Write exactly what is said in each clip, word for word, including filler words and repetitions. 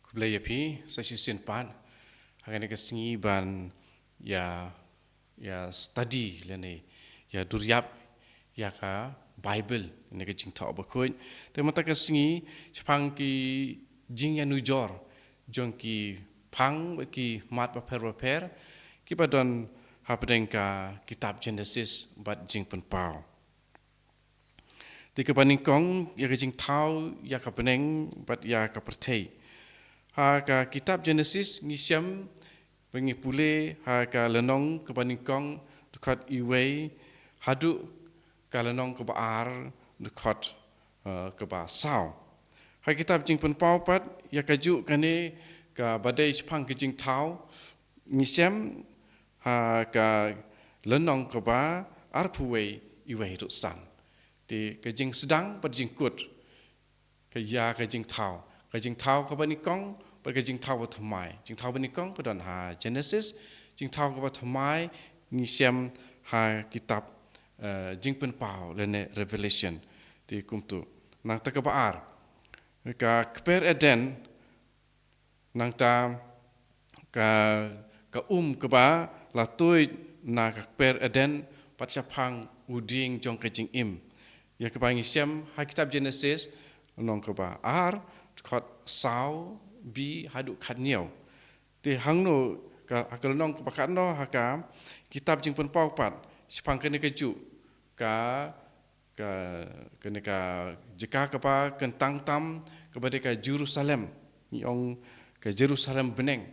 Khublei ïa phi sa shisien pat ha kane ka sngi ban ïa ïa study lane ïa duriap ïa ka Bible, ne ka Jingthoh Bakhuid. Te mynta ka sngi shaphang ki jingïanujor jong ki phang bad ki mat bapher bapher kiba don hapdeng ka kitab Genesis bad Jingpynpaw. Te kaba nyngkong ïa ka jingthaw ïa ka bneng bad ïa ka pyrthei. Ha ka kitab Genesis ngi shem ba ngi pule ha ka lynnong kaba nyngkong dkhot iwei haduh ka lynnong kaba ar dkhot, eh, kaba saw. Ha kitab Jingpynpaw pat ïa kajuh kane kaba dei shaphang ka jingthaw ngi shem ha ka lynnong kaba arphew wei, iwei haduh san. Te ka jingsdang bad jingkut ka ïa ka jingthaw. Ka jingthaw kaba nyngkong bad ka jingthaw ba thymmai. Jingthaw ba nyngkong ka don ha Genesis, jingthaw kaba thymmai ngi shem ha kitab, eh, Jingpynpaw lane Revelation. Te kumtu. Nangta kaba ar, ka kper Eden, nangta ka, ka um kaba la tuid na ka kper Eden bad shaphang u dieng jong ka jingim. Ïa kaba ngi shem ha kitab Genesis lynnong kaba ar dkhot saw B haduh khathynñiew. Te hangno ka, ha ka lynnong kaba khatno ha ka kitab Jingpynpaw pat shaphang kane kajuh ka ka, kane ka jaka kaba kyntang tam kaba dei ka Jerusalem. Ngi ong ka Jerusalem bneng.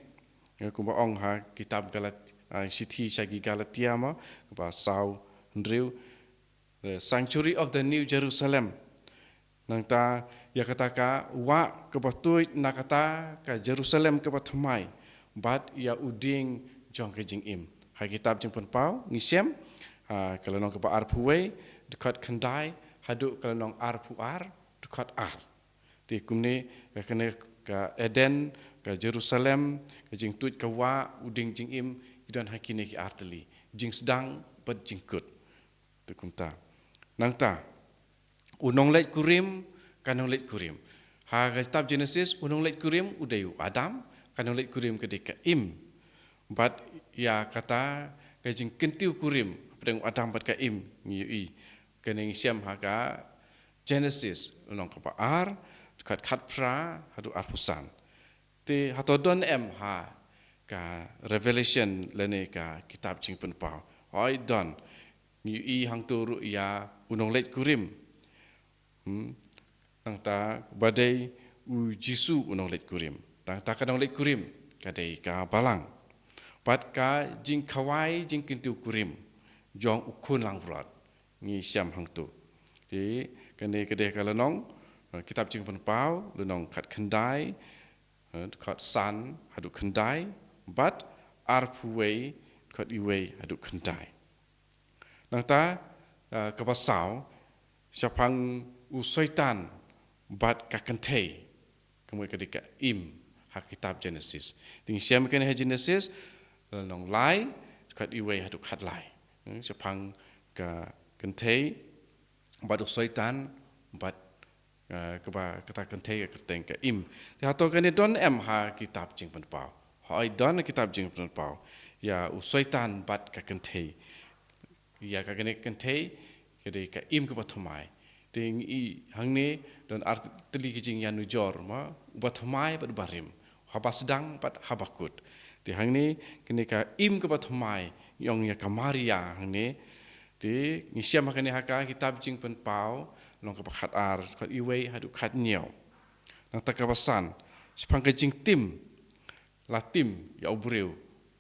Ïa kumba ong ha kitab Galat-, ah, shithi sha ki Galatia mo, kaba saw hynriew. The sanctuary of the New Jerusalem. Nangta ïa kata ka wah kaba tuid na kata ka Jerusalem kaba thymmai bad ïa u dieng jong ka jingim. Ha kitab Jingpynpaw ngi shem ha ka lynnong kaba arphew wei dkhot khyndai haduh ka lynnong arphew ar dkhot ar. Te kumne ka kane ka Eden, ka Jerusalem, ka jingtuid ka wah, u dieng jingim, ki don ha kine ki ar tylli. Jingsdang bad jingkut. Te kumta. Nangta u nongleit kurim, ka nongleit kurim. Ha ka kitab Genesis u nongleit kurim u dei u Adam, ka nongleit kurim ka dei ka Im. Bad ïa kata ka jingkyntiew kurim hapdeng u Adam bad ka Im ngi ïohi. Kane ngi shem ha ka Genesis lynnong kaba ar, dkhot khatphra haduh arphew san. Te hato don em ha ka Revelation lane ka kitab Jingpynpaw? Hooid don. Ngi ïohi hangto ruh ïa u nongleit kurim. Hmm. Nangta ba dei u Jisu u nongleit kurim. Nangta ka nongleit kurim ka dei ka balang. Bad ka jingkhawai jingkyntiew kurim jong u khun langbrot ngi shem hangto. Te kane ka dei ka lynnong, eh, kitab Jingpynpaw lynnong khatkhyndai, eh, dkhot san haduh khyndai bad arphew wei dkhot iwei haduh khyndai. Nangta, eh, kaba saw shaphang u Soitan bad ka kynthei. Ka mut ka dei ka Im ha kitab Genesis. Te ngi shem kane ha Genesis lynnong lai dkhot iwei haduh khatlai. Hmm, shaphang ka kynthei bad u Soitan bad, eh, kaba kata kynthei ka kyrteng ka Im. Te hato kane don em ha kitab Jingpynpaw? Hooid don ha kitab Jingpynpaw. Ïa u Soitan bad ka kynthei. Ïa ka kane kynthei ka dei ka Im kaba thymmai. Te ngi i hangne don ar tylli ki jingïanujor mo, uba thymmai bad uba rim, haba sdang bad haba kut. Te hangne kane ka Im kaba thymmai ngi ong ïa ka Maria hangne. Te ngi shem ha kane ha ka kitab Jingpynpaw lynnong kaba khatar dkhot iwei haduh khathynñiew. Nangta kaba san shaphang ka jingtim, la tim ïa u briew.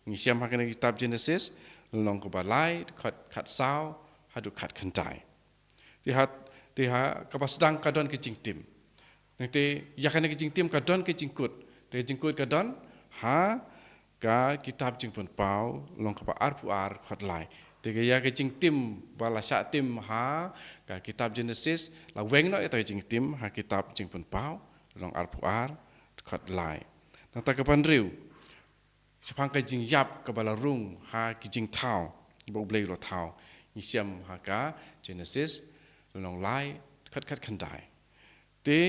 Ngi shem ha kane kitab Genesis lynnong kaba lai dkhot khatsaw haduh khatkhyndai. Te ha, te ha kaba sdang ka don ka jingtim. Nangta ïa kane ka jingtim ka don ka jingkut. Te ka jingkut ka don ha ka kitab Jingpynpaw lynnong kaba arphew ar dkhot lai. Te ka ïa ka jingtim ba la shah tim ha ka kitab Genesis la weng noh ïa ka jingtim ha kitab Jingpynpaw lynnong arphew ar dkhot lai. Nangta kaba hynriew shaphang ka jingïap kaba la rung ha ki jingthaw ba U Blei u la thaw. Ngi shem ha ka Genesis lynnong lai dkhot khatkhyndai. Te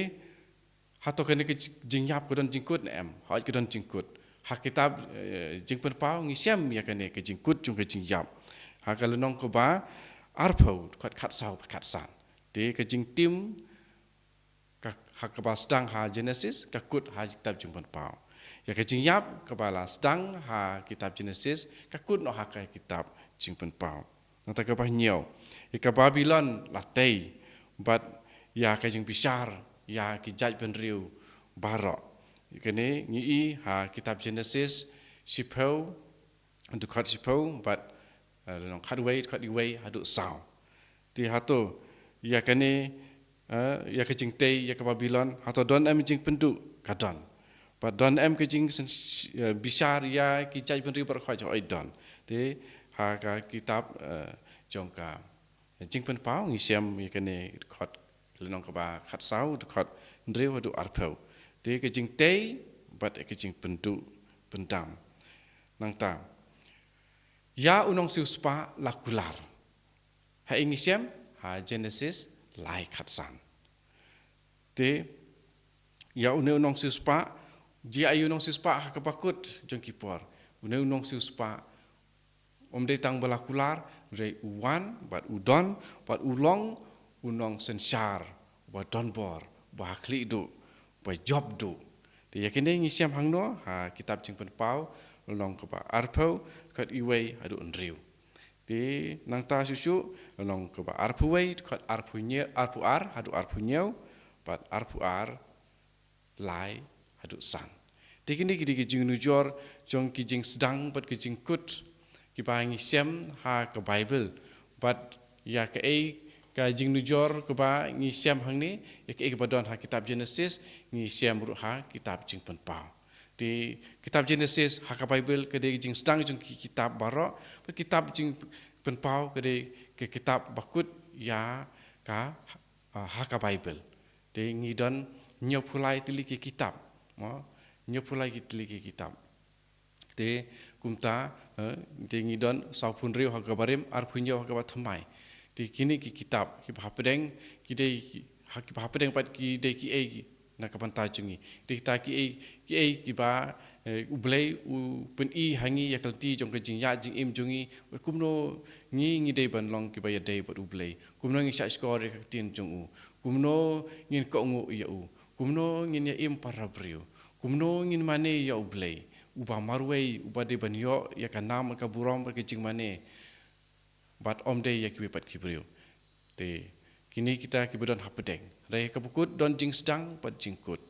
Hato kane ka jing-, jingïap ka don jingkut ne em? Hooid ka don jingkut. Ha kitab, eh, Jingpynpaw ngi shem ïa kane ka jingkut jong ka jingïap. Ha ka lynnong kaba arphew, dkhot khatsaw bad khatsan. Te ka jingtim ka, ha kaba sdang ha Genesis, ka kut ha kitab Jingpynpaw. Ïa ka jingïap kaba la sdang ha kitab Genesis, ka kut noh ha ka kitab Jingpynpaw. Nangta kaba hynñiew, ïa ka Babilon la tei bad ïa ka jingbishar ïa ki jaitbynriew baroh. Kane ngi i ha kitab Genesis shiphew, dkhot shiphew bad, eh, lynnong khatwei, dkhot iwei haduh saw. Te hato ïa kane, eh, ïa ka jingtei ïa ka Babilon, hato don em jingpynduh? Ka don. Bad don em ka jing sen-, eh, bishar ïa ki jaitbynriew baroh khoit? Hooid don. Te ha ka kitab, eh, jong ka Jingpynpaw ngi shem ïa kane dkhot, lynnong kaba khatsaw, dkhot hynriew haduh arphew. Te ka jingtei bad ka jingpynduh pyndam. Nangta ïa u nongsiewspah la kular. Ha ei ngi shem? Ha Genesis lai khatsan. Te ïa une u nongsiewspah, jia ïa u nongsiewspah ha kaba kut jong ki por. Une u nongsiewspah um dei tang ba la kular, hynrei u wan bad u don bad u long u nongsynshar ba donbor, ba ha khlieh duh, ba jop duh. Te ïa kine ngi shem hangno? Ha kitab Jingpynpaw, lynnong kaba arphew, dkhot iwei haduh hynriew. Te nangta shuh shuh, lynnong kaba arphew wei, dkhot arphew hynñiew, arphew ar haduh arphew hynñiew, bad arphew ar lai haduh san. Te kine ki dei ki jingnujor jong ki jingsdang bad ki jingkut kiba ngi shem ha ka Baibl. Bad ïa kaei ka jingnujor kaba ngi shem hangne, ïa kaei kaba don ha kitab Genesis, ngi shem ruh ha kitab Jingpynpaw. Te kitab Genesis ha ka Baibl ka dei ka jingsdang jong ki kitab baroh, bad kitab Jingpynpaw ka dei ka kitab ba kut ïa ka, ah, ha ka Baibl. Te ngi don hynñiewphew lai tylli ki kitab. Mo, hynñiewphew lai ki tylli ki kitab. Te kumta, eh, te ngi don sawphew hynriew ha kaba rim, arphew hynñiew ha kaba thymmai. Te kine ki kitab kiba hapdeng ki dei ki, ha, kiba hapdeng pat ki dei kiei ki, na ka bynta jong ngi? Te kita kiei, kiei kiba, eh, U Blei u pyni ha ngi ïa ka lynti jong ka jingïaid jingim jong ngi, kumno ngi, ngi dei ban long kiba ïadei bad U Blei, kumno ngin shahshkor ïa ka ktien jong u, kumno ngin kohnguh ïa u, kumno ngin ïa im para briew, kumno ngin mane ïa U Blei uba marwei, uba dei ban ïoh ïa ka nam, ka burom, ka jingmane, bad ym dei ïa kiwei pat ki briew. Te kine kita kiba don hapdeng. Hynrei ha kaba kut don jingsdang bad jingkut.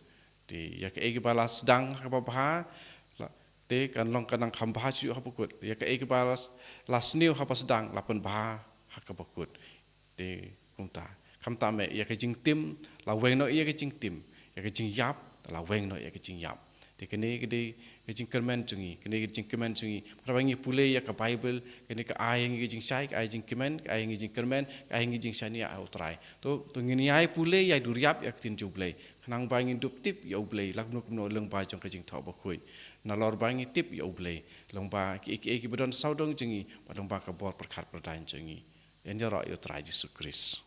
Te ïa kaei kaba la sdang ha kaba bha, la, te kan long ka nang kham bha shuh ha kaba kut. Ïa kaei kaba la s-, la sniew ha kaba sdang, la pynbha ha kaba kut. Te kumta. Khamtam eh, ïa ka jingtim, la weng noh ïa ka jingtim. Ïa ka jingïap, la weng noh ïa ka jingïap. Te kane ka dei ka jingkyrmen jong ngi, kane ka jingkmen jong ngi. Haba ngi pule ïa ka Baibl, kane ka ai ngi ka jingshai, ka ai jingkmen, ka ai ngi jingkyrmen, ka ai ngi jingshaniah ha U Trai. To, to ngin ïai pule, ïai duriap ïa ka ktien jong U Blei. Khnang ba ngin dup tip ïa U Blei, la kumno kumno lyngba jong ka Jingthoh Bakhuid. Nalor ba ngi tip ïa U Blei, lyngba kiei kiei kiba don sawdong jong ngi, bad lyngba ka bor pyrkhat pyrdaiñ jong ngi. Ïaroh ïa U Trai Jisu Khrist.